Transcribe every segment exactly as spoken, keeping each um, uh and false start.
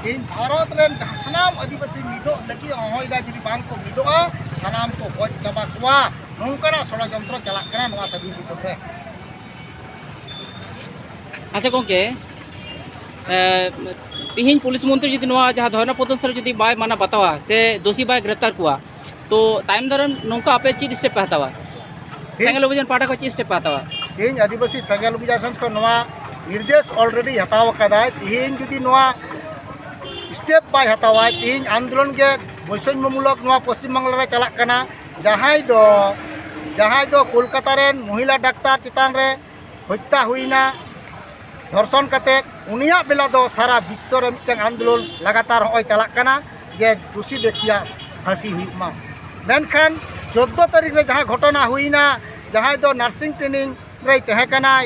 ᱛᱮᱦᱮᱧ ᱵᱷᱟᱨᱚᱛ ᱨᱮᱱ ᱡᱟᱦᱟᱸ ᱥᱟᱱᱟᱢ ᱟᱹᱫᱤᱵᱟᱹᱥᱤ ᱢᱤᱫᱚᱜ ᱞᱟᱹᱜᱤᱫ ᱦᱚᱦᱚᱭᱮᱫᱟ, ᱡᱩᱫᱤ ᱵᱟᱝ ᱠᱚ ᱢᱤᱫᱚᱜᱼᱟ, ᱥᱟᱱᱟᱢ ᱠᱚ ᱜᱚᱡ ᱪᱟᱵᱟ ᱠᱚᱣᱟ᱾ ᱱᱚᱝᱠᱟᱱᱟᱜ ᱥᱚᱲᱚᱡᱚᱱᱛᱨᱚ ᱪᱟᱞᱟᱜ ᱠᱟᱱᱟ ᱱᱚᱣᱟ ᱥᱟᱹᱫᱷᱤᱱ ᱫᱤᱥᱚᱢ ᱨᱮ᱾ ᱟᱪᱪᱷᱟ ᱜᱚᱢᱠᱮ, ᱮ, ᱛᱤᱦᱤᱧ ᱯᱩᱞᱤᱥ ᱢᱚᱱᱛᱨᱤ ᱡᱩᱫᱤ ᱱᱚᱣᱟ ᱡᱟᱦᱟᱸ ᱫᱷᱚᱨᱱᱟ ᱯᱨᱚᱫᱚᱨᱥᱚᱱ ᱨᱮ ᱡᱩᱫᱤ ᱵᱟᱭ ᱢᱟᱱᱟ ᱵᱟᱛᱟᱣᱟ ᱥᱮ ᱫᱳᱥᱤ ᱵᱟᱭ ᱜᱨᱮᱯᱛᱟᱨ ᱠᱚᱣᱟ, ᱛᱚ ᱛᱟᱭᱚᱢ ᱫᱟᱨᱟᱢ ᱱᱚᱝᱠᱟ ᱟᱯᱮ ᱪᱮᱫ ᱥᱴᱮᱯ ᱯᱮ ᱦᱟᱛᱟᱣᱟ? ᱛᱤᱦᱤᱧ ᱥᱮᱸᱜᱮᱞ ᱚᱵᱷᱤᱡᱟᱱ ᱯᱟᱦᱴᱟ ᱠᱷᱚᱱ ᱪᱮᱫ ᱥᱴᱮᱯ ᱯᱮ ᱦᱟᱛᱟᱣᱟ? ᱛᱤᱦᱤᱧ ᱟᱹᱫᱤᱵᱟᱹᱥᱤ ᱥᱮᱸᱜᱮᱞ ᱚᱵᱷᱤᱡᱟᱱ ᱥᱚᱝᱜᱷᱚ ᱱᱚᱣᱟ ᱱᱤᱨᱫᱮᱥ ᱚᱞᱨᱮᱰᱤ ᱦᱟᱛᱟᱣ ᱟᱠᱟᱫᱟᱭ᱾ ᱛᱤᱦᱤᱧ ᱡᱩᱫᱤ ᱱᱚᱣᱟ ᱥᱴᱮᱯ ᱵᱟᱭ ᱦᱟᱛᱟᱣᱟ, ᱛᱤᱦᱤᱧ ᱟᱱᱫᱳᱞᱚᱱ ᱜᱮ ᱵᱳᱭᱥᱚᱱᱭᱚᱢᱩᱞᱚᱠ ᱱᱚᱣᱟ ᱯᱚᱥᱪᱤᱢ ᱵᱟᱝᱞᱟ ᱨᱮ ᱪᱟᱞᱟᱜ ᱠᱟᱱᱟ᱾ ᱡᱟᱦᱟᱸᱭ ᱫᱚ, ᱡᱟᱦᱟᱸᱭ ᱫᱚ ᱠᱳᱞᱠᱟᱛᱟ ᱨᱮᱱ ᱢᱚᱦᱤᱞᱟ ᱰᱟᱠᱛᱟᱨ ᱪᱮᱛᱟᱱ ᱨᱮ ᱦᱚᱛᱛᱟ ᱦᱩᱭᱱᱟ, ᱫᱷᱚᱨᱥᱚᱱ ᱠᱟᱛᱮᱫ, ᱩᱱᱤᱭᱟᱜ ᱵᱮᱞᱟ ᱫᱚ ᱥᱟᱨᱟ ᱵᱤᱥᱥᱚ ᱨᱮ ᱢᱤᱫᱴᱟᱝ ᱟᱱᱫᱳᱞᱚᱱ ᱞᱟᱜᱟᱛᱟᱨ ᱦᱚᱸᱜᱼᱚᱭ ᱪᱟᱞᱟᱜ ᱠᱟᱱᱟ ᱡᱮ ᱫᱩᱥᱤ ᱵᱮᱠᱛᱤᱭᱟᱜ ᱯᱷᱟᱹᱥᱤ ᱦᱩᱭᱩᱜ ᱢᱟ᱾ ᱢᱮᱱᱠᱷᱟᱱ ᱪᱳᱫᱽᱫᱳ ᱛᱟᱹᱨᱤᱠᱷ ᱨᱮ ᱡᱟᱦᱟᱸ ᱜᱷᱚᱴᱚᱱᱟ ᱦᱩᱭᱱᱟ, ᱡᱟᱦᱟᱸᱭ ᱫᱚ ᱱᱟᱨᱥᱤᱝ ᱴᱨᱮᱱᱤᱝ ᱨᱮᱭ ᱛᱟᱦᱮᱸ ᱠᱟᱱᱟᱭ,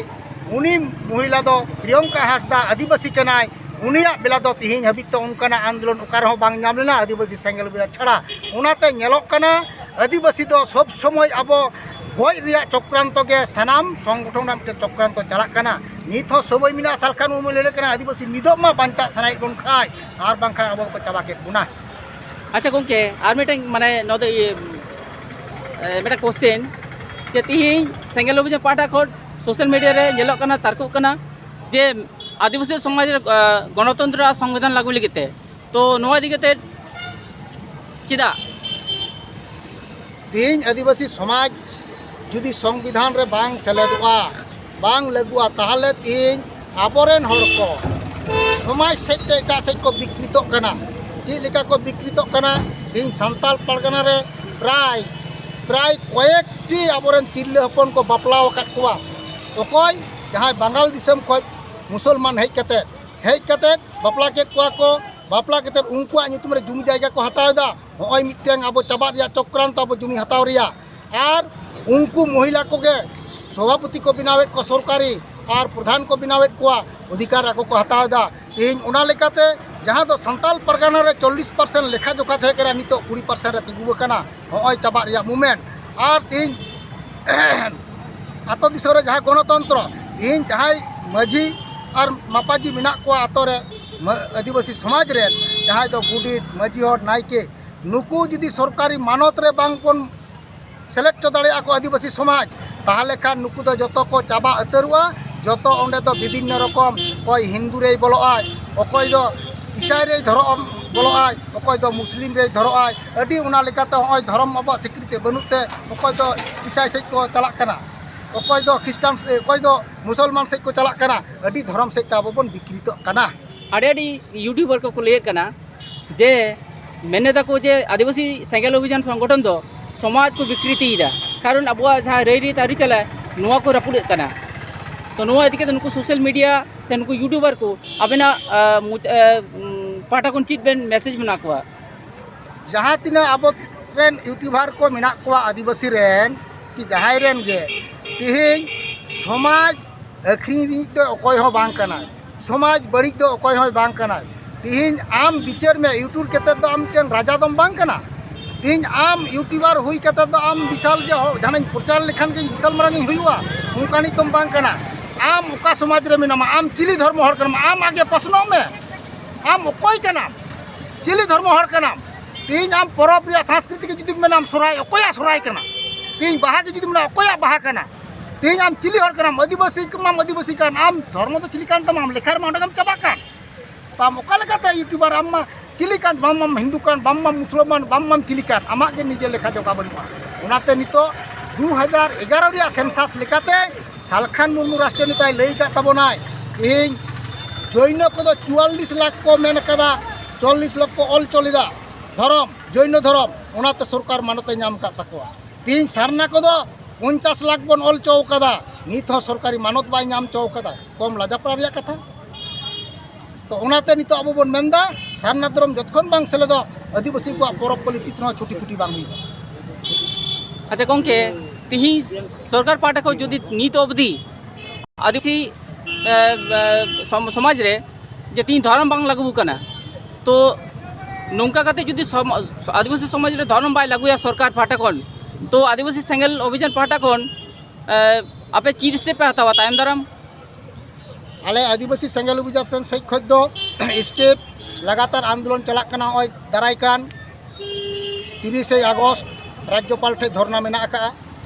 ᱩᱱᱤ ᱢᱚᱦᱤᱞᱟ ᱫᱚ ᱯᱨᱤᱭᱚᱝᱠᱟ ᱦᱟᱸᱥᱫᱟ, ᱟᱹᱫᱤᱵᱟᱹᱥᱤ ᱠᱟᱱᱟᱭ, ᱩᱱᱤᱭᱟᱜ ᱵᱮᱞᱟ ᱫᱚ ᱛᱤᱦᱤᱧ ᱦᱟᱹᱵᱤᱡ ᱛᱮ ᱚᱱᱠᱟᱱᱟᱜ ᱟᱱᱫᱳᱞᱚᱱ ᱚᱠᱟ ᱨᱮᱦᱚᱸ ᱵᱟᱝ ᱧᱟᱢ ᱞᱮᱱᱟ, ᱟᱹᱫᱤᱵᱟᱹᱥᱤ ᱥᱮᱸᱜᱮᱞ ᱚᱵᱷᱤᱡᱟᱱ ᱪᱷᱟᱲᱟ᱾ ᱚᱱᱟᱛᱮ ᱧᱮᱞᱚᱜ ᱠᱟᱱᱟ, ᱟᱹᱫᱤᱵᱟᱹᱥᱤ ᱫᱚ ᱥᱚᱵ ᱥᱚᱢᱚᱭ ᱟᱵᱚ ᱜᱚᱡ ᱨᱮᱭᱟᱜ ᱪᱚᱠᱨᱟᱱᱛᱚ ᱜᱮ, ᱥᱟᱱᱟᱢ ᱥᱚᱝᱜᱚᱴᱷᱚᱱ ᱨᱮᱱᱟᱜ ᱢᱤᱫᱴᱮᱱ ᱪᱚᱠᱨᱟᱱᱛᱚ ᱪᱟᱞᱟᱜ ᱠᱟᱱᱟ᱾ ᱱᱤᱛ ᱦᱚᱸ ᱥᱚᱢᱚᱭ ᱢᱮᱱᱟᱜᱼᱟ, ᱥᱟᱞᱠᱷᱟᱱ ᱢᱩᱨᱢᱩ ᱞᱟᱹᱭ ᱠᱟᱱᱟ, ᱟᱹᱫᱤᱵᱟᱹᱥᱤ ᱢᱤᱫᱚᱜ ᱢᱟ ᱵᱟᱧᱪᱟᱜ ᱥᱟᱱᱟᱭᱮᱫ ᱵᱚᱱ ᱠᱷᱟᱡ, ᱟᱨ ᱵᱟᱝᱠᱷᱟᱱ ᱟᱵᱚ ᱫᱚᱠᱚ ᱪᱟᱵᱟ ᱠᱮᱫ ᱵᱚᱱᱟ᱾ ᱟᱪᱪᱷᱟ ᱜᱚᱢᱠᱮ, ᱟᱨ ᱢᱤᱫᱴᱮᱱ ᱢᱟᱱᱮ ᱱᱚᱣᱟ ᱫᱚ ᱤᱭᱟᱹ, ᱮ, ᱢᱤᱫᱴᱮᱱ ᱠᱚᱥᱪᱮᱱ, ᱡᱮ ᱛᱤᱦᱤᱧ ᱥᱮᱸᱜᱮᱞ ᱚᱵᱷᱤᱡᱟᱱ ᱯᱟᱦᱴᱟ ᱠᱷᱚᱱ ᱥᱳᱥᱟᱞ ᱢᱤᱰᱤᱭᱟ ᱨᱮ ᱧᱮᱞᱚᱜ ᱠᱟᱱᱟ, ᱛᱟᱨᱠᱚᱜ ᱠᱟᱱᱟ ᱡᱮ ᱟᱹᱫᱤᱵᱟᱹᱥᱤ ᱥᱚᱢᱟᱡᱽ ᱨᱮ, ᱮ, ᱜᱚᱱᱚᱛᱚᱱᱛᱨᱚ ᱟᱨ ᱥᱚᱝᱵᱤᱫᱷᱟᱱ ᱞᱟᱹᱜᱩ ᱞᱟᱹᱜᱤᱫ ᱛᱮ, ᱛᱚ ᱱᱚᱣᱟ ᱤᱫᱤ ᱠᱟᱛᱮ ᱪᱮᱫᱟᱜ? ᱛᱮᱦᱮᱧ ᱟᱹᱫᱤᱵᱟᱹᱥᱤ ᱥᱚᱢᱟᱡᱽ ᱡᱩᱫᱤ ᱥᱚᱝᱵᱤᱫᱷᱟᱱ ᱨᱮ ᱵᱟᱝ ᱥᱮᱞᱮᱫᱚᱜᱼᱟ, ᱵᱟᱝ ᱞᱟᱹᱜᱩᱜᱼᱟ, ᱛᱟᱦᱚᱞᱮ ᱛᱮᱦᱮᱧ ᱟᱵᱚᱨᱮᱱ ᱦᱚᱲ ᱠᱚ ᱥᱚᱢᱟᱡᱽ ᱥᱮᱫ ᱛᱮ ᱮᱴᱟᱜ ᱥᱮᱫ ᱠᱚ ᱵᱤᱠᱨᱤᱛᱚᱜ ᱠᱟᱱᱟ᱾ ᱪᱮᱫ ᱞᱮᱠᱟ ᱠᱚ ᱵᱤᱠᱨᱤᱛᱚᱜ ᱠᱟᱱᱟ? ᱛᱮᱦᱮᱧ ᱥᱟᱱᱛᱟᱲ ᱯᱟᱨᱜᱟᱱᱟ ᱨᱮ ᱯᱨᱟᱭ, ᱯᱨᱟᱭ ᱠᱚᱭᱮᱠᱴᱤ ᱟᱵᱚᱨᱮᱱ ᱛᱤᱨᱞᱟᱹ ᱦᱚᱯᱚᱱ ᱠᱚ ᱵᱟᱯᱞᱟ ᱟᱠᱟᱫ ᱠᱚᱣᱟ᱾ ᱚᱠᱚᱭ? ᱡᱟᱦᱟᱸᱭ ᱵᱟᱝᱜᱟᱞ ᱫᱤᱥᱚᱢ ᱠᱷᱚᱱ ᱢᱩᱥᱚᱞᱢᱟᱱ ᱦᱮᱡ ᱠᱟᱛᱮ, ᱦᱮᱡ ᱠᱟᱛᱮ ᱵᱟᱯᱞᱟ ᱠᱮᱫ ᱠᱚᱣᱟ ᱠᱚ᱾ ᱵᱟᱯᱞᱟ ᱠᱟᱛᱮ ᱩᱱᱠᱩᱣᱟᱜ ᱧᱩᱛᱩᱢ ᱨᱮ ᱡᱩᱢᱤ ᱡᱟᱭᱜᱟ ᱠᱚ ᱦᱟᱛᱟᱣ ᱮᱫᱟ᱾ ᱦᱚᱸᱜᱼᱚᱭ ᱢᱤᱫᱴᱮᱱ ᱟᱵᱚ ᱪᱟᱵᱟᱜ ᱨᱮᱭᱟᱜ ᱪᱚᱠᱨᱟᱱᱛᱚ, ᱟᱵᱚ ᱡᱩᱢᱤ ᱦᱟᱛᱟᱣ ᱨᱮᱭᱟᱜ᱾ ᱟᱨ ᱩᱱᱠᱩ ᱢᱚᱦᱤᱞᱟ ᱠᱚᱜᱮ ᱥᱚᱵᱷᱟᱯᱚᱛᱤ ᱠᱚ ᱵᱮᱱᱟᱣᱮᱫ ᱠᱚᱣᱟ ᱥᱚᱨᱠᱟᱨᱤ, ᱟᱨ ᱯᱨᱚᱫᱷᱟᱱ ᱠᱚ ᱵᱮᱱᱟᱣᱮᱫ ᱠᱚᱣᱟ, ᱚᱫᱷᱤᱠᱟᱨ ᱟᱠᱚ ᱠᱚ ᱦᱟᱛᱟᱣ ᱮᱫᱟ᱾ ᱛᱮᱦᱮᱧ ᱚᱱᱟ ᱞᱮᱠᱟᱛᱮ ᱡᱟᱦᱟᱸ ᱫᱚ ᱥᱟᱱᱛᱟᱞ ᱯᱟᱨᱜᱟᱱᱟ ᱨᱮ ᱪᱚᱞᱞᱤᱥ ᱯᱟᱨᱥᱮᱱᱴ ᱞᱮᱠᱷᱟ ᱡᱚᱠᱷᱟ ᱛᱟᱦᱮᱸ ᱠᱟᱱᱟ, ᱱᱤᱛᱚᱜ ᱠᱩᱲᱤ ᱯᱟᱨᱥᱮᱱᱴ ᱨᱮ ᱛᱤᱸᱜᱩ ᱟᱠᱟᱱᱟ᱾ ᱦᱚᱸᱜᱼᱚᱭ ᱪᱟᱵᱟᱜ ᱨᱮᱭᱟᱜ ᱢᱩᱵᱷᱢᱮᱱᱴ᱾ ᱟᱨ ᱛᱮᱦᱮᱧ ᱟᱛᱳ ᱫᱤᱥᱚᱢ ᱨᱮ ᱡᱟᱦᱟᱸ ᱜᱚᱱᱚᱛᱚᱱᱛᱨᱚ, ᱛᱮᱦᱮᱧ ᱡᱟᱦᱟᱸᱭ ᱢᱟᱹᱡᱷᱤ ᱟᱨ ᱢᱟᱯᱟᱡᱤ ᱢᱮᱱᱟᱜ ᱠᱚᱣᱟ ᱟᱛᱳ ᱨᱮ, ᱢᱟ-, ᱟᱹᱫᱤᱵᱟᱹᱥᱤ ᱥᱚᱢᱟᱡᱽ ᱨᱮᱱ ᱡᱟᱦᱟᱸᱭ ᱫᱚ ᱜᱩᱰᱤᱛ, ᱢᱟᱹᱡᱷᱤ ᱦᱚᱲ, ᱱᱟᱭᱠᱮ, ᱱᱩᱠᱩ ᱡᱩᱫᱤ ᱥᱚᱨᱠᱟᱨᱤ ᱢᱟᱱᱚᱛ ᱨᱮ ᱵᱟᱝ ᱵᱚᱱ ᱥᱮᱞᱮᱫ ᱦᱚᱪᱚ ᱫᱟᱲᱮᱭᱟᱜᱼᱟ ᱠᱚ ᱟᱹᱫᱤᱵᱟᱹᱥᱤ ᱥᱚᱢᱟᱡᱽ, ᱛᱟᱦᱚᱞᱮ ᱠᱷᱟᱱ ᱱᱩᱠᱩ ᱫᱚ ᱡᱚᱛᱚ ᱠᱚ ᱪᱟᱵᱟ ᱩᱛᱟᱹᱨᱚᱜᱼᱟ᱾ ᱡᱚᱛᱚ ᱚᱸᱰᱮ ᱫᱚ ᱵᱤᱵᱷᱤᱱᱱᱚ ᱨᱚᱠᱚᱢ, ᱚᱠᱚᱭ ᱦᱤᱱᱫᱩ ᱨᱮᱭ ᱵᱚᱞᱚᱜᱼᱟᱭ, ᱚᱠᱚᱭ ᱫᱚ ᱤᱥᱟᱭ ᱨᱮᱭ ᱫᱷᱚᱨᱚᱢ ᱵᱚᱞᱚᱜᱼᱟᱭ, ᱚᱠᱚᱭ ᱫᱚ ᱢᱩᱥᱞᱤᱢ ᱨᱮᱭ ᱫᱷᱚᱨᱚᱜᱼᱟᱭ, ᱟᱹᱰᱤ ᱚᱱᱟ ᱞᱮᱠᱟᱛᱮ ᱦᱚᱸᱜᱼᱚᱭ ᱫᱷᱚᱨᱚᱢ ᱟᱵᱚᱣᱟᱜ ᱥᱤᱠᱨᱤᱛᱤ ᱵᱟᱹᱱᱩᱜ ᱛᱮ ᱚᱠᱚᱭ ᱫᱚ ᱤᱥᱟᱭ ᱥᱮᱫ ᱠᱚ ᱪᱟᱞᱟᱜ ᱠᱟᱱᱟ, ᱚᱠᱚᱭ ᱫᱚ ᱠᱷᱨᱤᱥᱴᱟᱱ ᱥᱮ-, ᱚᱠᱚᱭ ᱫᱚ ᱢᱩᱥᱚᱞᱢᱟᱱ ᱥᱮᱫ ᱠᱚ ᱪᱟᱞᱟᱜ ᱠᱟᱱᱟ, ᱟᱹᱰᱤ ᱫᱷᱚᱨᱚᱢ ᱥᱮᱫ ᱛᱮ ᱟᱵᱚ ᱵᱚᱱ ᱵᱤᱠᱨᱤᱛᱚᱜ ᱠᱟᱱᱟ᱾ ᱟᱹᱰᱤ ᱟᱹᱰᱤ ᱤᱭᱩᱴᱩᱵᱟᱨ ᱠᱚᱠᱚ ᱞᱟᱹᱭᱮᱫ ᱠᱟᱱᱟ ᱡᱮ, ᱢᱮᱱ ᱮᱫᱟ ᱠᱚ ᱡᱮ ᱟᱹᱫᱤᱵᱟᱹᱥᱤ ᱥᱮᱸᱜᱮᱞ ᱚᱵᱷᱤᱡᱟᱱ ᱥᱚᱝᱜᱚᱴᱷᱚᱱ ᱫᱚ ᱥᱚᱢᱟᱡᱽ ᱠᱚ ᱵᱤᱠᱨᱤᱛᱤᱭᱮᱫᱟ, ᱠᱟᱨᱚᱱ ᱟᱵᱚᱣᱟᱜ ᱡᱟᱦᱟᱸ ᱨᱟᱹᱭᱨᱤᱛ ᱟᱹᱨᱤᱪᱟᱹᱞᱤ ᱱᱚᱣᱟ ᱠᱚ ᱨᱟᱹᱯᱩᱫᱮᱫ ᱠᱟᱱᱟ᱾ ᱛᱚ ᱱᱚᱣᱟ ᱤᱫᱤ ᱠᱟᱛᱮ ᱱᱩᱠᱩ ᱥᱳᱥᱟᱞ ᱢᱤᱰᱤᱭᱟ ᱥᱮ ᱱᱩᱠᱩ ᱤᱭᱩᱴᱩᱵᱟᱨ ᱠᱚ ᱟᱵᱮᱱᱟᱜ, ᱟᱸ, ᱢᱚᱪ-, ᱟᱸ, ᱩᱢ, ᱯᱟᱦᱴᱟ ᱠᱷᱚᱱ ᱪᱮᱫ ᱵᱮᱱ ᱢᱮᱥᱮᱡᱽ ᱢᱮᱱᱟᱜ ᱠᱚᱣᱟ? ᱡᱟᱦᱟᱸ ᱛᱤᱱᱟᱹᱜ ᱟᱵᱚ ᱨᱮᱱ ᱤᱭᱩᱴᱩᱵᱟᱨ ᱠᱚ ᱢᱮᱱᱟᱜ ᱠᱚᱣᱟ ᱟᱹᱫᱤᱵᱟᱹᱥᱤ ᱨᱮᱱ, ᱠᱤ ᱡᱟᱦᱟᱸᱭ ᱨᱮᱱ ᱜᱮ, ᱛᱤᱦᱤᱧ ᱥᱚᱢᱟᱡᱽ ᱟᱹᱠᱷᱨᱤᱧ ᱨᱤᱱᱤᱡ ᱫᱚ ᱚᱠᱚᱭ ᱦᱚᱸ ᱵᱟᱝ ᱠᱟᱱᱟᱭ, ᱥᱚᱢᱟᱡᱽ ᱵᱟᱹᱲᱤᱡ ᱫᱚ ᱚᱠᱚᱭ ᱦᱚᱸ ᱵᱟᱝ ᱠᱟᱱᱟᱭ᱾ ᱛᱤᱦᱤᱧ ᱟᱢ ᱵᱤᱪᱟᱹᱨ ᱢᱮ, ᱤᱭᱩᱴᱩᱵᱽ ᱠᱟᱛᱮ ᱫᱚ ᱟᱢ ᱢᱤᱫᱴᱮᱱ ᱨᱟᱡᱟ ᱫᱚᱢ ᱵᱟᱝ ᱠᱟᱱᱟ᱾ ᱛᱤᱦᱤᱧ ᱟᱢ ᱤᱭᱩᱴᱩᱵᱟᱨ ᱦᱩᱭ ᱠᱟᱛᱮ ᱫᱚ ᱟᱢ ᱵᱤᱥᱟᱞ ᱡᱮ ᱦᱚᱲ ᱡᱟᱦᱟᱱᱟᱜ ᱤᱧ ᱯᱨᱚᱪᱟᱨ ᱞᱮᱠᱷᱟᱱ ᱜᱮ ᱵᱤᱥᱟᱞ ᱢᱟᱨᱟᱝ ᱤᱧ ᱦᱩᱭᱩᱜᱼᱟ, ᱚᱱᱠᱟᱱᱤᱡ ᱫᱚᱢ ᱵᱟᱝ ᱠᱟᱱᱟ᱾ ᱟᱢ ᱚᱠᱟ ᱥᱚᱢᱟᱡᱽ ᱨᱮ ᱢᱮᱱᱟᱢᱟ, ᱟᱢ ᱪᱤᱞᱤ ᱫᱷᱚᱨᱢᱚ ᱦᱚᱲ ᱠᱟᱱᱟᱢ, ᱟᱢ ᱟᱜᱮ ᱯᱟᱥᱱᱟᱣ ᱢᱮ᱾ ᱟᱢ ᱚᱠᱚᱭ ᱠᱟᱱᱟᱢ? ᱪᱤᱞᱤ ᱫᱷᱚᱨᱢᱚ ᱦᱚᱲ ᱠᱟᱱᱟᱢ? ᱛᱤᱦᱤᱧ ᱟᱢ ᱯᱚᱨᱚᱵᱽ ᱨᱮᱭᱟᱜ ᱥᱟᱝᱥᱠᱨᱤᱛᱤᱠ ᱡᱩᱫᱤᱢ ᱢᱮᱱᱟᱢ ᱥᱚᱨᱦᱟᱭ, ᱚᱠᱚᱭᱟᱜ ᱥᱚᱨᱦᱟᱭ ᱠᱟᱱᱟ? ᱛᱤᱦᱤᱧ ᱵᱟᱦᱟ ᱜᱮ ᱡᱩᱫᱤᱢ ᱢᱮᱱᱟ, ᱚᱠᱚᱭᱟᱜ ᱵᱟᱦᱟ ᱠᱟᱱᱟ? ᱛᱤᱦᱤᱧ ᱟᱢ ᱪᱤᱞᱤ ᱦᱚᱲ ᱠᱟᱱᱟᱢ? ᱟᱹᱫᱤᱵᱟᱹᱥᱤ ᱢᱟᱢ ᱟᱹᱫᱤᱵᱟᱹᱥᱤ ᱠᱟᱱ, ᱟᱢ ᱫᱷᱚᱨᱢᱚ ᱫᱚ ᱪᱤᱞᱤ ᱠᱟᱱ ᱛᱟᱢᱟ? ᱟᱢ ᱞᱮᱠᱷᱟ ᱨᱮᱢᱟ ᱚᱸᱰᱮ ᱜᱮᱢ ᱪᱟᱵᱟᱜ ᱠᱟᱱ᱾ ᱛᱚ ᱟᱢ ᱚᱠᱟ ᱞᱮᱠᱟᱛᱮ ᱤᱭᱩᱴᱩᱵᱟᱨ, ᱟᱢ ᱢᱟ ᱪᱤᱞᱤ ᱠᱟᱱ, ᱵᱟᱢ ᱢᱟᱢ ᱦᱤᱱᱫᱩ ᱠᱟᱱ, ᱵᱟᱢ ᱢᱟᱢ ᱢᱩᱥᱞᱚᱢᱟᱱ, ᱵᱟᱢ ᱢᱟᱢ ᱪᱤᱞᱤ ᱠᱟᱱ, ᱟᱢᱟᱜ ᱜᱮ ᱱᱤᱡᱮ ᱞᱮᱠᱷᱟ ᱡᱚᱠᱷᱟ ᱵᱟᱹᱱᱩᱜᱼᱟ᱾ ᱚᱱᱟᱛᱮ ᱱᱤᱛᱚᱜ ᱫᱩ ᱦᱟᱡᱟᱨ ᱮᱜᱟᱨᱚ ᱨᱮᱭᱟᱜ ᱥᱮᱱᱥᱟᱥ ᱞᱮᱠᱟᱛᱮ ᱥᱟᱞᱠᱷᱟᱱ ᱢᱩᱨᱢᱩ ᱨᱟᱥᱴᱨᱤᱭᱚ ᱱᱮᱛᱟᱭ ᱞᱟᱹᱭ ᱟᱠᱟᱫ ᱛᱟᱵᱚᱱᱟᱭ, ᱛᱮᱦᱮᱧ ᱡᱳᱭᱱᱚ ᱠᱚᱫᱚ ᱪᱩᱣᱟᱞᱞᱤᱥ ᱞᱟᱠᱷ ᱠᱚ ᱢᱮᱱ ᱟᱠᱟᱫᱟ, ᱪᱚᱞᱞᱤᱥ ᱞᱟᱠᱷ ᱠᱚ ᱚᱞ ᱪᱚᱞ ᱮᱫᱟ ᱫᱷᱚᱨᱚᱢ, ᱡᱳᱭᱱᱚ ᱫᱷᱚᱨᱚᱢ, ᱚᱱᱟᱛᱮ ᱥᱚᱨᱠᱟᱨ ᱢᱟᱱᱚᱛ ᱮ ᱧᱟᱢ ᱟᱠᱟᱫ ᱛᱟᱠᱚᱣᱟ᱾ ᱛᱮᱦᱮᱧ ᱥᱟᱨᱱᱟ ᱠᱚᱫᱚ ᱯᱚᱧᱪᱟᱥ ᱞᱟᱠᱷ ᱵᱚᱱ ᱚᱞ ᱦᱚᱪᱚ ᱟᱠᱟᱫᱟ, ᱱᱤᱛ ᱦᱚᱸ ᱥᱚᱨᱠᱟᱨᱤ ᱢᱟᱱᱚᱛ ᱵᱟᱭ ᱧᱟᱢ ᱦᱚᱪᱚ ᱟᱠᱟᱫᱟ᱾ ᱠᱚᱢ ᱞᱟᱡᱟᱯᱟᱲᱟ ᱨᱮᱭᱟᱜ ᱠᱟᱛᱷᱟ᱾ ᱛᱚ ᱚᱱᱟᱛᱮ ᱱᱤᱛᱚᱜ ᱟᱵᱚ ᱵᱚᱱ ᱢᱮᱱᱫᱟ, ᱥᱟᱨᱱᱟ ᱫᱷᱚᱨᱚᱢ ᱡᱚᱛᱚᱠᱷᱚᱱ ᱵᱟᱝ ᱥᱮᱞᱮᱫᱚᱜ, ᱟᱹᱫᱤᱵᱟᱹᱥᱤ ᱠᱚᱣᱟᱜ ᱯᱚᱨᱚᱵᱽ ᱯᱟᱹᱞᱤ ᱛᱤᱥ ᱨᱮᱦᱚᱸ ᱪᱷᱩᱴᱤ ᱯᱷᱩᱴᱤ ᱵᱟᱝ ᱦᱩᱭᱩᱜᱼᱟ᱾ ᱟᱪᱪᱷᱟ ᱜᱚᱢᱠᱮ, ᱛᱤᱦᱤᱧ ᱥᱚᱨᱠᱟᱨ ᱯᱟᱦᱴᱟ ᱠᱷᱚᱱ ᱡᱩᱫᱤ ᱱᱤᱛ ᱚᱵᱫᱤ ᱟᱹᱫᱤᱵᱟᱹᱥᱤ, ᱮ, ᱮ, ᱥᱚᱢ-, ᱥᱚᱢᱟᱡᱽ ᱨᱮ ᱡᱮ ᱛᱤᱦᱤᱧ ᱫᱷᱚᱨᱚᱢ ᱵᱟᱝ ᱞᱟᱹᱜᱩ ᱟᱠᱟᱱᱟ, ᱛᱚ ᱱᱚᱝᱠᱟ ᱠᱟᱛᱮ ᱡᱩᱫᱤ ᱥᱚᱢ-, ᱟᱹᱫᱤᱵᱟᱹᱥᱤ ᱥᱚᱢᱟᱡᱽ ᱨᱮ ᱫᱷᱚᱨᱚᱢ ᱵᱟᱭ ᱞᱟᱹᱜᱩᱭᱟ ᱥᱚᱨᱠᱟᱨ ᱯᱟᱦᱴᱟ ᱠᱷᱚᱱ, ᱛᱚ ᱟᱹᱫᱤᱵᱟᱹᱥᱤ ᱥᱮᱸᱜᱮᱞ ᱚᱵᱷᱤᱡᱟᱱ ᱯᱟᱦᱴᱟ ᱠᱷᱚᱱ, ᱮ, ᱟᱯᱮ ᱪᱮᱫ step ᱯᱮ ᱦᱟᱛᱟᱣᱟ ᱛᱟᱭᱚᱢ ᱫᱟᱨᱟᱢ? ᱟᱞᱮ ᱟᱹᱫᱤᱵᱟᱹᱥᱤ ᱥᱮᱸᱜᱮᱞ ᱚᱵᱷᱤᱡᱟᱱ ᱥᱮᱱ ᱥᱮᱡ ᱠᱷᱚᱡ ᱫᱚ ᱥᱴᱮᱯ ᱞᱟᱜᱟᱛᱟᱨ ᱟᱱᱫᱳᱞᱚᱱ ᱪᱟᱞᱟᱜ ᱠᱟᱱᱟ᱾ ᱱᱚᱜᱼᱚᱭ ᱫᱟᱨᱟᱭ ᱠᱟᱱ ᱛᱤᱨᱤᱥᱮ ᱟᱜᱚᱥᱴ ᱨᱟᱡᱽᱡᱚᱯᱟᱞ ᱴᱷᱮᱡ ᱫᱷᱚᱨᱱᱟ ᱢᱮᱱᱟᱜ ᱟᱠᱟᱜᱼᱟ᱾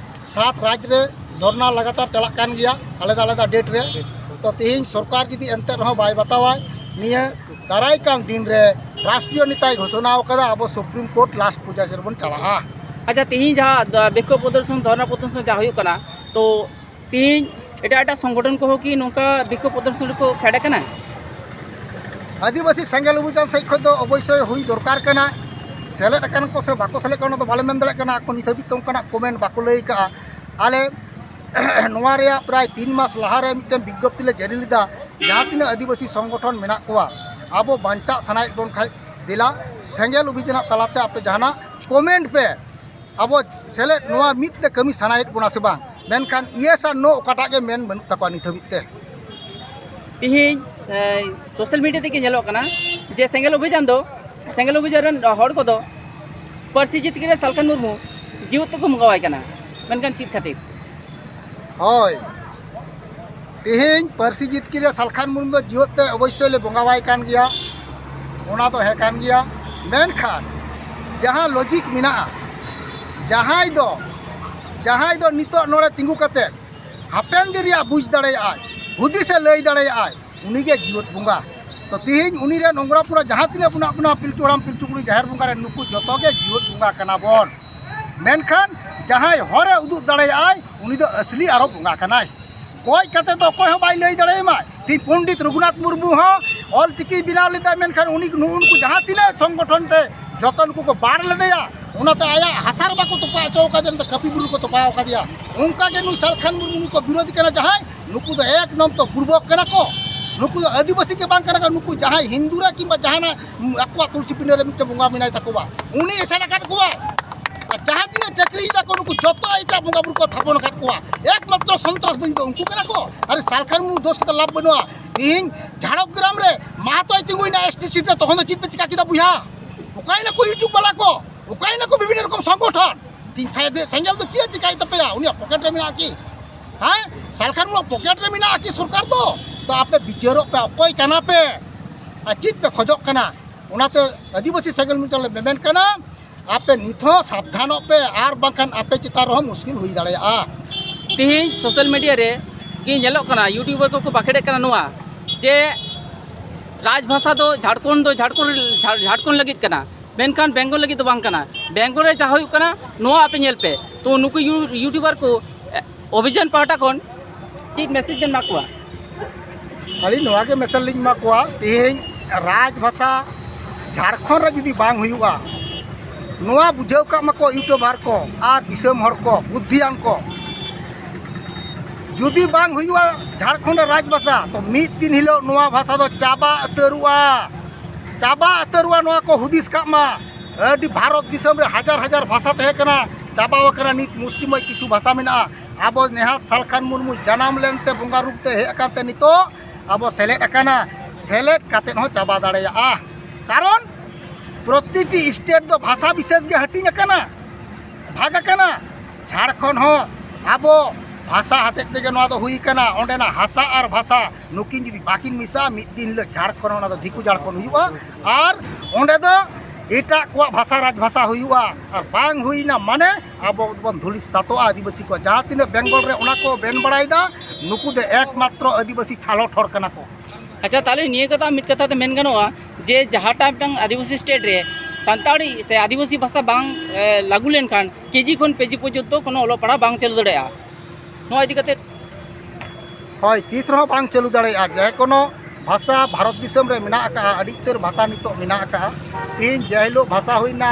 ᱥᱟᱛ ᱨᱟᱡᱽ ᱨᱮ ᱫᱷᱚᱨᱱᱟ ᱞᱟᱜᱟᱛᱟᱨ ᱪᱟᱞᱟᱜ ᱠᱟᱱ ᱜᱮᱭᱟ ᱟᱞᱟᱫᱟ ᱟᱞᱟᱫᱟ ᱰᱮᱴ ᱨᱮ᱾ ᱛᱚ ᱛᱮᱦᱮᱧ ᱥᱚᱨᱠᱟᱨ ᱡᱩᱫᱤ ᱮᱱᱛᱮ ᱨᱮᱦᱚᱸ ᱵᱟᱭ ᱵᱟᱛᱟᱣᱟ, ᱱᱤᱭᱟᱹ ᱫᱟᱨᱟᱭ ᱠᱟᱱ ᱫᱤᱱ ᱨᱮ ᱨᱟᱥᱴᱨᱤᱭᱚ ᱱᱮᱛᱟᱭ ᱜᱷᱳᱥᱚᱱᱟ ᱟᱠᱟᱫᱟ, ᱟᱵᱚ ᱥᱩᱯᱨᱤᱢ ᱠᱳᱨᱴ ᱞᱟᱥᱴ ᱯᱚᱨᱡᱟᱭ ᱥᱮᱫ ᱵᱚᱱ ᱪᱟᱞᱟᱜᱼᱟ᱾ ᱟᱪᱪᱷᱟ, ᱛᱮᱦᱮᱧ ᱡᱟᱦᱟᱸ ᱫᱚ ᱵᱤᱠᱠᱷᱳᱵ ᱯᱨᱚᱫᱚᱨᱥᱚᱱ, ᱫᱷᱚᱨᱱᱟ ᱯᱨᱚᱫᱚᱨᱥᱚᱱ ᱡᱟᱦᱟᱸ ᱦᱩᱭᱩᱜ ᱠᱟᱱᱟ, ᱛᱚ ᱛᱮᱦᱮᱧ ᱮᱴᱟᱜ ᱮᱴᱟᱜ ᱥᱚᱝᱜᱚᱴᱷᱚᱱ ᱠᱚᱦᱚᱸ ᱠᱤ ᱱᱚᱝᱠᱟ ᱵᱤᱠᱠᱷᱳᱵ ᱯᱨᱚᱫᱚᱨᱥᱚᱱ ᱨᱮᱠᱚ ᱯᱷᱮᱰ ᱟᱠᱟᱱᱟ? ᱟᱹᱫᱤᱵᱟᱹᱥᱤ ᱥᱮᱸᱜᱮᱞ ᱚᱵᱷᱤᱡᱟᱱ ᱥᱮᱡ ᱠᱷᱚᱡ ᱫᱚ ᱚᱵᱚᱥᱥᱳᱭ ᱦᱩᱭ ᱫᱚᱨᱠᱟᱨ ᱠᱟᱱᱟ᱾ ᱥᱮᱞᱮᱫ ᱟᱠᱟᱱ ᱠᱚ ᱥᱮ ᱵᱟᱠᱚ ᱥᱮᱞᱮᱫ ᱠᱟᱱᱟ, ᱚᱱᱟ ᱫᱚ ᱵᱟᱞᱮ ᱢᱮᱱ ᱫᱟᱲᱮᱭᱟᱜ ᱠᱟᱱᱟ᱾ ᱟᱠᱚ ᱱᱤᱛ ᱦᱟᱹᱵᱤᱡ ᱛᱮ ᱚᱱᱠᱟᱱᱟᱜ ᱠᱚᱢᱮᱱᱴ ᱵᱟᱠᱚ ᱞᱟᱹᱭ ᱠᱟᱜᱼᱟ᱾ ᱟᱞᱮ ᱱᱚᱣᱟ ᱨᱮᱭᱟᱜ ᱯᱨᱟᱭ ᱛᱤᱱ ᱢᱟᱥ ᱞᱟᱦᱟᱨᱮ ᱢᱤᱫᱴᱮᱱ ᱵᱤᱜᱽᱜᱚᱯᱛᱤ ᱞᱮ ᱡᱟᱹᱨᱤ ᱞᱮᱫᱟ, ᱡᱟᱦᱟᱸ ᱛᱤᱱᱟᱹᱜ ᱟᱹᱫᱤᱵᱟᱹᱥᱤ ᱥᱚᱝᱜᱚᱴᱷᱚᱱ ᱢᱮᱱᱟᱜ ᱠᱚᱣᱟ, ᱟᱵᱚ ᱵᱟᱧᱪᱟᱜ ᱥᱟᱱᱟᱭᱮᱫ ᱵᱚᱱ ᱠᱷᱟᱡ ᱫᱮᱞᱟ ᱥᱮᱸᱜᱮᱞ ᱚᱵᱷᱤᱡᱟᱱᱟᱜ ᱛᱟᱞᱟᱛᱮ ᱟᱯᱮ ᱡᱟᱦᱟᱱᱟᱜ ᱠᱚᱢᱮᱱᱴ ᱯᱮ᱾ ᱟᱵᱚ ᱥᱮᱞᱮᱫ ᱱᱚᱣᱟ ᱢᱤᱫ ᱛᱮ ᱠᱟᱹᱢᱤ ᱥᱟᱱᱟᱭᱮᱫ ᱵᱚᱱᱟ ᱥᱮ ᱵᱟᱝ, ᱢᱮᱱᱠᱷᱟᱱ ᱤᱭᱮᱥ ᱟᱨ ᱱᱳ ᱚᱠᱟᱴᱟᱜ ᱜᱮ ᱢᱮᱱ ᱵᱟᱹᱱᱩᱜ ᱛᱟᱠᱚᱣᱟ ᱱᱤᱛ ᱦᱟᱹᱵᱤᱡ ᱛᱮ᱾ ᱛᱤᱦᱤᱧ ᱥᱳᱥᱟᱞ ᱢᱤᱰᱤᱭᱟ ᱛᱮᱜᱮ ᱧᱮᱞᱚᱜ ᱠᱟᱱᱟ ᱡᱮ ᱥᱮᱸᱜᱮᱞ ᱚᱵᱷᱤᱡᱟᱱ ᱫᱚ, ᱥᱮᱸᱜᱮᱞ ᱚᱵᱷᱤᱡᱟᱱ ᱨᱮᱱ ᱦᱚᱲ ᱠᱚᱫᱚ ᱯᱟᱹᱨᱥᱤ ᱡᱤᱛᱠᱟᱹᱨᱤᱭᱟᱹ ᱥᱟᱞᱠᱷᱟᱱ ᱢᱩᱨᱢᱩ ᱡᱤᱣᱮᱫ ᱛᱮᱠᱚ ᱵᱚᱸᱜᱟᱣᱟᱭ ᱠᱟᱱᱟ, ᱢᱮᱱᱠᱷᱟᱱ ᱪᱮᱫ ᱠᱷᱟᱹᱛᱤᱨ? ᱦᱳᱭ, ᱛᱮᱦᱮᱧ ᱯᱟᱹᱨᱥᱤ ᱡᱤᱛᱠᱟᱹᱨᱤᱭᱟᱹ ᱥᱟᱞᱠᱷᱟᱱ ᱢᱩᱨᱢᱩ ᱫᱚ ᱡᱤᱣᱮᱫ ᱛᱮ ᱚᱵᱚᱥᱥᱳᱭ ᱞᱮ ᱵᱚᱸᱜᱟᱣᱟᱭ ᱠᱟᱱ ᱜᱮᱭᱟ, ᱚᱱᱟ ᱫᱚ ᱦᱮᱸ ᱠᱟᱱ ᱜᱮᱭᱟ᱾ ᱢᱮᱱᱠᱷᱟᱱ ᱡᱟᱦᱟᱸ ᱞᱚᱡᱤᱠ ᱢᱮᱱᱟᱜᱼᱟ, ᱡᱟᱦᱟᱸᱭ ᱫᱚ ᱡᱟᱦᱟᱸᱭ ᱫᱚ ᱱᱤᱛᱚᱜ ᱱᱚᱰᱮ ᱛᱤᱸᱜᱩ ᱠᱟᱛᱮ ᱦᱟᱯᱮᱱ ᱫᱤᱱ ᱨᱮᱭᱟᱜ ᱵᱩᱡᱽ ᱫᱟᱲᱮᱭᱟᱜᱼᱟᱭ, ᱦᱩᱫᱤᱥᱮ ᱞᱟᱹᱭ ᱫᱟᱲᱮᱭᱟᱜᱼᱟᱭ, ᱩᱱᱤᱜᱮ ᱡᱤᱣᱮᱫ ᱵᱚᱸᱜᱟ᱾ ᱛᱚ ᱛᱮᱦᱮᱧ ᱩᱱᱤ ᱨᱮᱱ ᱚᱝᱜᱽᱨᱟ ᱯᱩᱲᱟ ᱡᱟᱦᱟᱸ ᱛᱤᱱᱟᱹᱜ ᱢᱮᱱᱟᱜ ᱵᱚᱱᱟ, ᱯᱤᱞᱪᱩ ᱦᱟᱲᱟᱢ ᱯᱤᱞᱪᱩ ᱵᱩᱲᱦᱤ ᱡᱟᱦᱮᱨ ᱵᱚᱸᱜᱟ ᱨᱮᱱ, ᱱᱩᱠᱩ ᱡᱚᱛᱚ ᱜᱮ ᱡᱤᱣᱮᱫ ᱵᱚᱸᱜᱟ ᱠᱟᱱᱟ ᱵᱚᱱ᱾ ᱢᱮᱱᱠᱷᱟᱱ ᱡᱟᱦᱟᱸᱭ ᱦᱚᱨᱮ ᱩᱫᱩᱜ ᱫᱟᱲᱮᱭᱟᱜᱼᱟᱭ, ᱩᱱᱤ ᱫᱚ ᱟᱹᱥᱞᱤ ᱟᱨᱚ ᱵᱚᱸᱜᱟ ᱠᱟᱱᱟᱭ᱾ ᱜᱚᱡ ᱠᱟᱛᱮ ᱫᱚ ᱚᱠᱚᱭ ᱦᱚᱸ ᱵᱟᱭ ᱞᱟᱹᱭ ᱫᱟᱲᱮᱭᱟᱢᱟ᱾ ᱛᱮᱦᱮᱧ ᱯᱚᱱᱰᱤᱛ ᱨᱚᱜᱷᱩᱱᱟᱛᱷ ᱢᱩᱨᱢᱩ ᱦᱚᱸ ᱚᱞ ᱪᱤᱠᱤᱭ ᱵᱮᱱᱟᱣ ᱞᱮᱫᱟ, ᱢᱮᱱᱠᱷᱟᱱ ᱩᱱᱤ, ᱱᱩᱜᱼᱩ ᱱᱩᱠᱩ ᱡᱟᱦᱟᱸ ᱛᱤᱱᱟᱹᱜ ᱥᱚᱝᱜᱚᱴᱷᱚᱱ ᱛᱮ ᱡᱚᱛᱚ ᱱᱩᱠᱩ ᱠᱚ ᱵᱟᱲ ᱞᱮᱫᱮᱭᱟ, ᱚᱱᱟᱛᱮ ᱟᱭᱟᱜ ᱦᱟᱥᱟ ᱨᱮ ᱵᱟᱠᱚ ᱛᱚᱯᱟ ᱦᱚᱪᱚ ᱟᱠᱟᱫᱮᱭᱟ, ᱚᱱᱟᱛᱮ ᱠᱟᱹᱯᱤ ᱵᱩᱨᱩ ᱠᱚ ᱛᱚᱯᱟ ᱟᱠᱟᱫᱮᱭᱟ᱾ ᱚᱱᱠᱟ ᱜᱮ ᱱᱩᱭ ᱥᱟᱞᱠᱷᱟᱱ ᱢᱩᱨᱢᱩ ᱱᱩᱭ ᱠᱚ ᱵᱤᱨᱳᱫᱷᱤ ᱠᱟᱱᱟ ᱡᱟᱦᱟᱸᱭ, ᱱᱩᱠᱩ ᱫᱚ ᱮᱠ ᱱᱚᱢᱵᱚᱨ ᱵᱩᱨᱵᱚᱠ ᱠᱟᱱᱟ ᱠᱚ᱾ ᱱᱩᱠᱩ ᱫᱚ ᱟᱹᱫᱤᱵᱟᱹᱥᱤ ᱜᱮ ᱵᱟᱝ ᱠᱟᱱᱟ ᱠᱚ᱾ ᱱᱩᱠᱩ ᱡᱟᱦᱟᱸᱭ ᱦᱤᱱᱫᱩ ᱨᱮ ᱠᱤᱝᱵᱟ ᱡᱟᱦᱟᱱᱟᱜ, ᱩᱢ, ᱟᱠᱚᱣᱟᱜ ᱛᱩᱞᱥᱤ ᱯᱤᱸᱰᱟᱹ ᱨᱮ ᱢᱤᱫᱴᱮᱱ ᱵᱚᱸᱜᱟ ᱢᱮᱱᱟᱭ ᱛᱟᱠᱚᱣᱟ, ᱩᱱᱤ ᱮᱥᱮᱫ ᱟᱠᱟᱫ ᱠᱚᱣᱟ᱾ ᱟᱨ ᱡᱟᱦᱟᱸ ᱛᱤᱱᱟᱹᱜ ᱪᱟᱹᱠᱨᱤᱭ ᱫᱟᱠᱚ ᱱᱩᱠᱩ ᱡᱚᱛᱚ ᱮᱴᱟᱜ ᱵᱚᱸᱜᱟ ᱵᱩᱨᱩ ᱠᱚ ᱛᱷᱟᱯᱚᱱ ᱟᱠᱟᱫ ᱠᱚᱣᱟ᱾ ᱮᱠᱢᱟᱛᱨᱚ ᱥᱚᱱᱛᱨᱟᱥᱵᱟᱫᱤ ᱫᱚ ᱩᱱᱠᱩ ᱠᱟᱱᱟ ᱠᱚ᱾ ᱟᱨ ᱥᱟᱞᱠᱷᱟᱱ ᱢᱩᱨᱢᱩ ᱫᱳᱥ ᱠᱟᱛᱮ ᱞᱟᱵᱷ ᱵᱟᱹᱱᱩᱜᱼᱟ᱾ ᱛᱮᱦᱮᱧ ᱡᱷᱟᱲᱜᱨᱟᱢ ᱨᱮ ᱢᱟᱦᱟᱛᱚᱭ ᱛᱤᱸᱜᱩᱭᱮᱱᱟ ᱮᱥ ᱴᱤ ᱥᱤᱴ ᱨᱮ, ᱛᱚᱠᱷᱚᱱ ᱫᱚ ᱪᱮᱫ ᱯᱮ ᱪᱤᱠᱟ ᱠᱮᱫᱟ ᱵᱚᱭᱦᱟ? ᱚᱠᱟᱭᱮᱱᱟ ᱠᱚ YouTube ᱵᱟᱞᱟ ᱠᱚ? ᱚᱠᱟᱭᱮᱱᱟ ᱠᱚ ᱵᱤᱵᱷᱤᱱᱱᱚ ᱨᱚᱠᱚᱢ ᱥᱚᱝᱜᱚᱴᱷᱚᱱ? ᱛᱮᱦᱮᱧ ᱥᱟᱭᱫᱮ-, ᱥᱮᱸᱜᱮᱞ ᱫᱚ ᱪᱮᱫ ᱮ ᱪᱤᱠᱟᱭ ᱛᱟᱯᱮᱭᱟ? ᱩᱱᱤᱭᱟᱜ ᱯᱚᱠᱮᱴ ᱨᱮ ᱢᱮᱱᱟᱜᱼᱟ ᱠᱤ? ᱦᱮᱸ, ᱥᱟᱞᱠᱷᱟᱱ ᱢᱩᱨᱢᱩ ᱯᱚᱠᱮᱴ ᱨᱮ ᱢᱮᱱᱟᱜᱼᱟ ᱠᱤ ᱥᱚᱨᱠᱟᱨ ᱫᱚ? ᱛᱚ ᱟᱯᱮ ᱵᱤᱪᱟᱹᱨᱚᱜ ᱯᱮ, ᱚᱠᱚᱭ ᱠᱟᱱᱟ ᱯᱮ ᱟᱨ ᱪᱮᱫ ᱯᱮ ᱠᱷᱚᱡᱚᱜ ᱠᱟᱱᱟ᱾ ᱚᱱᱟᱛᱮ ᱟᱹᱫᱤᱵᱟᱹᱥᱤ ᱥᱮᱸᱜᱮᱞ ᱢᱚᱪᱟ ᱞᱮ ᱢᱮᱢᱮᱱ ᱠᱟᱱᱟ, ᱟᱯᱮ ᱱᱤᱛ ᱦᱚᱸ ᱥᱟᱵᱫᱷᱟᱱᱚᱜ ᱯᱮ, ᱟᱨ ᱵᱟᱝᱠᱷᱟᱱ ᱟᱯᱮ ᱪᱮᱛᱟᱱ ᱨᱮᱦᱚᱸ ᱢᱩᱥᱠᱤᱞ ᱦᱩᱭ ᱫᱟᱲᱮᱭᱟᱜᱼᱟ᱾ ᱛᱮᱦᱮᱧ ᱥᱳᱥᱟᱞ ᱢᱤᱰᱤᱭᱟ ᱨᱮ ᱜᱮ ᱧᱮᱞᱚᱜ ᱠᱟᱱᱟ, ᱭᱩᱴᱩᱵᱟᱨ ᱠᱚᱠᱚ ᱵᱟᱠᱷᱮᱲᱮᱫ ᱠᱟᱱᱟ ᱱᱚᱣᱟ ᱡᱮ ᱨᱟᱡᱽ ᱵᱷᱟᱥᱟ ᱫᱚ ᱡᱷᱟᱲᱠᱷᱚᱸᱰ ᱫᱚ ᱡᱷᱟᱲᱠᱷᱚᱸᱰ, ᱡᱷᱟᱲ-, ᱡᱷᱟᱲᱠᱷᱚᱸᱰ ᱞᱟᱹᱜᱤᱫ ᱠᱟᱱᱟ, ᱢᱮᱱᱠᱷᱟᱱ ᱵᱮᱝᱜᱚᱞ ᱞᱟᱹᱜᱤᱫ ᱫᱚ ᱵᱟᱝ ᱠᱟᱱᱟ᱾ ᱵᱮᱝᱜᱚᱞ ᱨᱮ ᱡᱟᱦᱟᱸ ᱦᱩᱭᱩᱜ ᱠᱟᱱᱟ, ᱱᱚᱣᱟ ᱟᱯᱮ ᱧᱮᱞ ᱯᱮ᱾ ᱛᱚ ᱱᱩᱠᱩ ᱭᱩ-, ᱭᱩᱴᱩᱵᱟᱨ ᱠᱚ, ᱮ, ᱚᱵᱷᱤᱡᱟᱱ ᱯᱟᱦᱴᱟ ᱠᱷᱚᱱ ᱪᱮᱫ ᱢᱮᱥᱮᱡᱽ ᱵᱮᱱ ᱮᱢᱟ ᱠᱚᱣᱟ? ᱟᱹᱞᱤᱧ ᱱᱚᱣᱟ ᱜᱮ ᱢᱮᱥᱮᱡᱽ ᱞᱤᱧ ᱮᱢᱟ ᱠᱚᱣᱟ, ᱛᱮᱦᱮᱧ ᱨᱟᱡᱽ ᱵᱷᱟᱥᱟ ᱡᱷᱟᱲᱠᱷᱚᱸᱰ ᱨᱮ ᱡᱩᱫᱤ ᱵᱟᱝ ᱦᱩᱭᱩᱜᱼᱟ, ᱱᱚᱣᱟ ᱵᱩᱡᱷᱟᱹᱣ ᱠᱟᱜ ᱢᱟᱠᱚ ᱭᱩᱴᱩᱵᱟᱨ ᱠᱚ ᱟᱨ ᱫᱤᱥᱚᱢ ᱦᱚᱲ ᱠᱚ, ᱵᱩᱫᱽᱫᱷᱤᱭᱟᱱ ᱠᱚ, ᱡᱩᱫᱤ ᱵᱟᱝ ᱦᱩᱭᱩᱜᱼᱟ ᱡᱷᱟᱲᱠᱷᱚᱸᱰ ᱨᱮ ᱨᱟᱡᱽ ᱵᱷᱟᱥᱟ, ᱛᱚ ᱢᱤᱫ ᱫᱤᱱ ᱦᱤᱞᱳᱜ ᱱᱚᱣᱟ ᱵᱷᱟᱥᱟ ᱫᱚ ᱪᱟᱵᱟ ᱩᱛᱟᱹᱨᱚᱜᱼᱟ᱾ ᱪᱟᱵᱟ ᱩᱛᱟᱹᱨᱚᱜᱼᱟ, ᱱᱚᱣᱟ ᱠᱚ ᱦᱩᱫᱤᱥ ᱠᱟᱜ ᱢᱟ᱾ ᱟᱹᱰᱤ ᱵᱷᱟᱨᱚᱛ ᱫᱤᱥᱚᱢ ᱨᱮ ᱦᱟᱡᱟᱨ ᱦᱟᱡᱟᱨ ᱵᱷᱟᱥᱟ ᱛᱟᱦᱮᱸ ᱠᱟᱱᱟ, ᱪᱟᱵᱟ ᱟᱠᱟᱱᱟ, ᱱᱤᱛ ᱢᱩᱥᱴᱤᱢᱚᱭ ᱠᱤᱪᱷᱩ ᱵᱷᱟᱥᱟ ᱢᱮᱱᱟᱜᱼᱟ᱾ ᱟᱵᱚ ᱱᱮᱦᱟᱛ ᱥᱟᱞᱠᱷᱟᱱ ᱢᱩᱨᱢᱩ ᱡᱟᱱᱟᱢ ᱞᱮᱱᱛᱮ, ᱵᱚᱸᱜᱟ ᱨᱩᱯ ᱛᱮ ᱦᱮᱡ ᱟᱠᱟᱱ ᱛᱮ ᱱᱤᱛᱚᱜ ᱟᱵᱚ ᱥᱮᱞᱮᱫ ᱟᱠᱟᱱᱟ, ᱥᱮᱞᱮᱫ ᱠᱟᱛᱮᱫ ᱦᱚᱸ ᱪᱟᱵᱟ ᱫᱟᱲᱮᱭᱟᱜᱼᱟ᱾ ᱠᱟᱨᱚᱱ ᱯᱨᱚᱛᱤᱴᱤ ᱥᱴᱮᱴ ᱫᱚ ᱵᱷᱟᱥᱟ ᱵᱤᱥᱮᱥ ᱜᱮ ᱦᱟᱹᱴᱤᱧ ᱟᱠᱟᱱᱟ, ᱵᱷᱟᱜᱽ ᱟᱠᱟᱱᱟ᱾ ᱡᱷᱟᱲᱠᱷᱚᱸᱰ ᱦᱚᱸ ᱟᱵᱚ ᱵᱷᱟᱥᱟ ᱦᱚᱛᱮᱡ ᱛᱮᱜᱮ ᱱᱚᱣᱟ ᱫᱚ ᱦᱩᱭ ᱠᱟᱱᱟ᱾ ᱚᱸᱰᱮᱱᱟᱜ ᱦᱟᱥᱟ ᱟᱨ ᱵᱷᱟᱥᱟ ᱱᱩᱠᱤᱱ ᱡᱩᱫᱤ ᱵᱟᱹᱠᱤᱱ ᱢᱮᱥᱟᱜᱼᱟ, ᱢᱤᱫ ᱫᱤᱱ ᱦᱤᱞᱳᱜ ᱡᱷᱟᱲᱠᱷᱚᱸᱰ, ᱚᱱᱟ ᱫᱚ ᱫᱤᱠᱩ ᱡᱷᱟᱲᱠᱷᱚᱸᱰ ᱦᱩᱭᱩᱜᱼᱟ᱾ ᱟᱨ ᱚᱸᱰᱮ ᱫᱚ ᱮᱴᱟᱜ ᱠᱚᱣᱟᱜ ᱵᱷᱟᱥᱟ ᱨᱟᱡᱽ ᱵᱷᱟᱥᱟ ᱦᱩᱭᱩᱜᱼᱟ᱾ ᱟᱨ ᱵᱟᱝ ᱦᱩᱭᱱᱟ ᱢᱟᱱᱮ ᱟᱵᱚ ᱫᱚᱵᱚᱱ ᱫᱷᱩᱞᱤ ᱥᱟᱛᱚᱜᱼᱟ ᱟᱹᱫᱤᱵᱟᱹᱥᱤ ᱠᱚ᱾ ᱡᱟᱦᱟᱸ ᱛᱤᱱᱟᱹᱜ ᱵᱮᱝᱜᱚᱞ ᱨᱮ ᱚᱱᱟ ᱠᱚ ᱵᱮᱱ ᱵᱟᱲᱟᱭᱮᱫᱟ, ᱱᱩᱠᱩ ᱫᱚ ᱮᱠᱢᱟᱛᱨᱚ ᱟᱹᱫᱤᱵᱟᱹᱥᱤ ᱪᱷᱟᱞᱚᱴ ᱦᱚᱲ ᱠᱟᱱᱟ ᱠᱚ᱾ ᱟᱪᱪᱷᱟ, ᱛᱟᱦᱚᱞᱮ ᱱᱤᱭᱟᱹ ᱠᱟᱛᱷᱟ ᱢᱤᱫ ᱠᱟᱛᱷᱟ ᱛᱮ ᱢᱮᱱ ᱜᱟᱱᱚᱜᱼᱟ ᱡᱮ ᱡᱟᱦᱟᱸᱴᱟᱜ ᱢᱤᱫᱴᱟᱝ ᱟᱹᱫᱤᱵᱟᱹᱥᱤ ᱥᱴᱮᱴ ᱨᱮ ᱥᱟᱱᱛᱟᱲᱤ ᱥᱮ ᱟᱹᱫᱤᱵᱟᱹᱥᱤ ᱵᱷᱟᱥᱟ ᱵᱟᱝ, ᱮ, ᱞᱟᱹᱜᱩ ᱞᱮᱱᱠᱷᱟᱱ ᱠᱮᱡᱤ ᱠᱷᱚᱱ ᱯᱮᱡᱤ ᱯᱚᱨᱡᱚᱱᱛᱚ ᱠᱳᱱᱳ ᱚᱞᱚᱜ ᱯᱟᱲᱦᱟᱣ ᱵᱟᱝ ᱪᱟᱹᱞᱩ ᱫᱟᱲᱮᱭᱟᱜᱼᱟ᱾ ᱱᱚᱣᱟ ᱤᱫᱤ ᱠᱟᱛᱮ ᱦᱳᱭ, ᱛᱤᱥ ᱨᱮᱦᱚᱸ ᱵᱟᱝ ᱪᱟᱹᱞᱩ ᱫᱟᱲᱮᱭᱟᱜᱼᱟ᱾ ᱡᱮ ᱠᱳᱱᱳ ᱵᱷᱟᱥᱟ ᱵᱷᱟᱨᱚᱛ ᱫᱤᱥᱚᱢ ᱨᱮ ᱢᱮᱱᱟᱜ ᱟᱠᱟᱫᱼᱟ, ᱟᱹᱰᱤ ᱩᱛᱟᱹᱨ ᱵᱷᱟᱥᱟ ᱱᱤᱛᱚᱜ ᱢᱮᱱᱟᱜ ᱟᱠᱟᱫᱼᱟ᱾ ᱛᱮᱦᱮᱧ ᱡᱮ ᱦᱤᱞᱳᱜ ᱵᱷᱟᱥᱟ ᱦᱩᱭᱱᱟ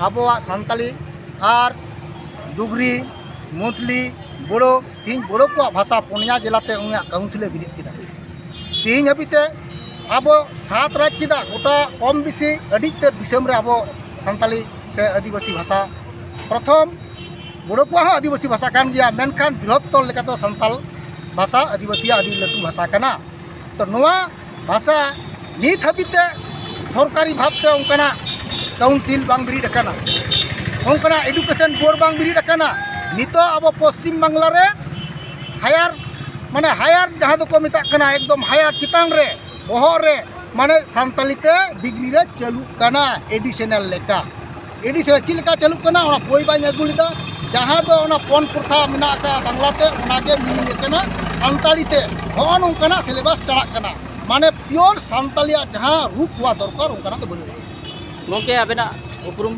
ᱟᱵᱚᱣᱟᱜ ᱥᱟᱱᱛᱟᱲᱤ ᱟᱨ ᱰᱩᱜᱽᱨᱤ, ᱢᱩᱛᱞᱤ, ᱵᱳᱲᱳ, ᱛᱮᱦᱮᱧ ᱵᱳᱲᱳ ᱠᱚᱣᱟᱜ ᱵᱷᱟᱥᱟ ᱯᱩᱱᱭᱟ ᱡᱮᱞᱟᱛᱮ ᱩᱱᱤᱭᱟᱜ ᱠᱟᱣᱩᱱᱥᱤᱞᱮ ᱵᱮᱨᱮᱫ ᱠᱮᱫᱟ᱾ ᱛᱮᱦᱮᱧ ᱦᱟᱹᱵᱤᱡ ᱛᱮ ᱟᱵᱚ ᱥᱟᱛ ᱨᱟᱡᱽ ᱪᱮᱫᱟᱜ ᱜᱚᱴᱟ ᱠᱚᱢ ᱵᱮᱥᱤ ᱟᱹᱰᱤ ᱩᱛᱟᱹᱨ ᱫᱤᱥᱚᱢ ᱨᱮ ᱟᱵᱚ ᱥᱟᱱᱛᱟᱲᱤ ᱥᱮ ᱟᱹᱫᱤᱵᱟᱹᱥᱤ ᱵᱷᱟᱥᱟ ᱯᱨᱚᱛᱷᱚᱢ ᱵᱳᱲᱳ ᱠᱚᱣᱟᱜ ᱦᱚᱸ ᱟᱹᱫᱤᱵᱟᱹᱥᱤ ᱵᱷᱟᱥᱟ ᱠᱟᱱ ᱜᱮᱭᱟ, ᱢᱮᱱᱠᱷᱟᱱ ᱵᱨᱤᱦᱚᱛᱛᱚᱨ ᱞᱮᱠᱟᱛᱮ ᱥᱟᱱᱛᱟᱲ ᱵᱷᱟᱥᱟ ᱟᱹᱫᱤᱵᱟᱹᱥᱤᱭᱟᱜ ᱟᱹᱰᱤ ᱞᱟᱹᱴᱩ ᱵᱷᱟᱥᱟ ᱠᱟᱱᱟ᱾ ᱛᱚ ᱱᱚᱣᱟ ᱵᱷᱟᱥᱟ ᱱᱤᱛ ᱦᱟᱹᱵᱤᱡ ᱛᱮ ᱥᱚᱨᱠᱟᱨᱤ ᱵᱷᱟᱵᱽ ᱛᱮ ᱚᱱᱠᱟᱱᱟᱜ ᱠᱟᱣᱩᱱᱥᱤᱞ ᱵᱟᱝ ᱵᱮᱨᱮᱫ ᱟᱠᱟᱱᱟ, ᱚᱱᱠᱟᱱᱟᱜ ᱮᱰᱩᱠᱮᱥᱚᱱ ᱵᱳᱨᱰ ᱵᱟᱝ ᱵᱮᱨᱮᱫ ᱟᱠᱟᱱᱟ᱾ ᱱᱤᱛᱚᱜ ᱟᱵᱚ ᱯᱚᱥᱪᱤᱢ ᱵᱟᱝᱞᱟ ᱨᱮ ᱦᱟᱭᱟᱨ ᱢᱟᱱᱮ ᱦᱟᱭᱟᱨ ᱡᱟᱦᱟᱸ ᱫᱚᱠᱚ ᱢᱮᱛᱟᱜ ᱠᱟᱱᱟ, ᱮᱠᱫᱚᱢ ᱦᱟᱭᱟᱨ ᱪᱮᱛᱟᱱ ᱨᱮ, ᱵᱚᱦᱚᱜ ᱨᱮ, ᱢᱟᱱᱮ ᱥᱟᱱᱛᱟᱞᱤ ᱛᱮ ᱰᱤᱜᱽᱨᱤ ᱨᱮ ᱪᱟᱹᱞᱩᱜ ᱠᱟᱱᱟ ᱮᱰᱤᱥᱚᱱᱟᱞ ᱞᱮᱠᱟ᱾ ᱮᱰᱤᱥᱚᱱᱟᱞ ᱪᱮᱫ ᱞᱮᱠᱟ ᱪᱟᱹᱞᱩᱜ ᱠᱟᱱᱟ, ᱚᱱᱟ ᱵᱳᱭ ᱵᱟᱹᱧ ᱟᱹᱜᱩ ᱞᱮᱫᱟ᱾ ᱡᱟᱦᱟᱸ ᱫᱚ ᱚᱱᱟ ᱯᱚᱱ ᱯᱨᱚᱛᱷᱟ ᱢᱮᱱᱟᱜ ᱟᱠᱟᱫ ᱵᱟᱝᱞᱟ ᱛᱮ, ᱚᱱᱟ ᱜᱮ ᱢᱤᱱᱤᱝ ᱟᱠᱟᱱᱟ ᱥᱟᱱᱛᱟᱲᱤ ᱛᱮ᱾ ᱦᱚᱸᱜᱼᱚ ᱱᱚᱝᱠᱟᱱᱟᱜ ᱥᱤᱞᱮᱵᱟᱥ ᱪᱟᱞᱟᱜ ᱠᱟᱱᱟ᱾ ᱢᱟᱱᱮ ᱯᱤᱭᱳᱨ ᱥᱟᱱᱛᱟᱞᱤᱭᱟᱜ ᱡᱟᱦᱟᱸ ᱨᱩᱯ ᱦᱚᱣᱟ ᱫᱚᱨᱠᱟᱨ, ᱚᱱᱠᱟᱱᱟᱜ ᱫᱚ ᱵᱟᱹᱱᱩᱜᱼᱟ᱾ ᱜᱚᱢᱠᱮ, ᱟᱵᱮᱱᱟᱜ ᱩᱯᱨᱩᱢ?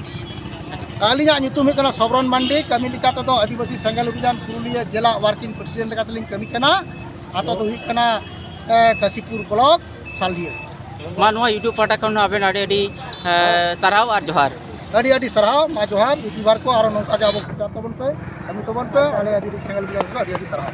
ᱟᱹᱞᱤᱧᱟᱜ ᱧᱩᱛᱩᱢ ᱦᱩᱭᱩᱜ ᱠᱟᱱᱟ ᱥᱚᱵᱨᱚᱱ ᱢᱟᱱᱰᱤ᱾ ᱠᱟᱹᱢᱤ ᱞᱮᱠᱟ ᱛᱮᱫᱚ ᱟᱹᱫᱤᱵᱟᱹᱥᱤ ᱥᱮᱸᱜᱮᱞ ᱚᱵᱷᱤᱡᱟᱱ ᱯᱩᱨᱩᱞᱤᱭᱟᱹ ᱡᱮᱞᱟ ᱣᱟᱨᱠᱤᱝ ᱯᱨᱮᱥᱤᱰᱮᱱᱴ ᱞᱮᱠᱟ ᱛᱮᱞᱤᱧ ᱠᱟᱹᱢᱤ ᱠᱟᱱᱟ᱾ ᱟᱛᱳ ᱫᱚ ᱦᱩᱭᱩᱜ ᱠᱟᱱᱟ, ᱮ, ᱠᱟᱥᱤᱯᱩᱨ ᱵᱞᱚᱠ, ᱥᱟᱞᱰᱤᱭᱟᱹ᱾ ᱢᱟ, ᱱᱚᱣᱟ YouTube ᱯᱟᱦᱴᱟ ᱠᱷᱚᱱ ᱦᱚᱸ ᱟᱵᱮᱱ ᱟᱹᱰᱤ ᱟᱹᱰᱤ ᱮ, ᱥᱟᱨᱦᱟᱣ ᱟᱨ ᱡᱚᱦᱟᱨ᱾ ᱟᱹᱰᱤ ᱟᱹᱰᱤ ᱥᱟᱨᱦᱟᱣ᱾ ᱢᱟ ᱡᱚᱦᱟᱨ, ᱤᱭᱩᱴᱩᱵᱟᱨ ᱠᱚ ᱟᱨᱚ ᱱᱚᱝᱠᱟ ᱜᱮ ᱟᱵᱚ ᱯᱨᱚᱪᱟᱨ ᱛᱟᱵᱚᱱ ᱯᱮ, ᱠᱟᱹᱢᱤ ᱛᱟᱵᱚᱱ ᱯᱮ᱾ ᱟᱞᱮ ᱟᱹᱫᱤᱵᱟᱹᱥᱤ ᱥᱮᱸᱜᱮᱞ ᱚᱵᱷᱤᱡᱟᱱ ᱠᱚ ᱟᱹᱰᱤ ᱟᱹᱰᱤ ᱥᱟᱨᱦᱟᱣ᱾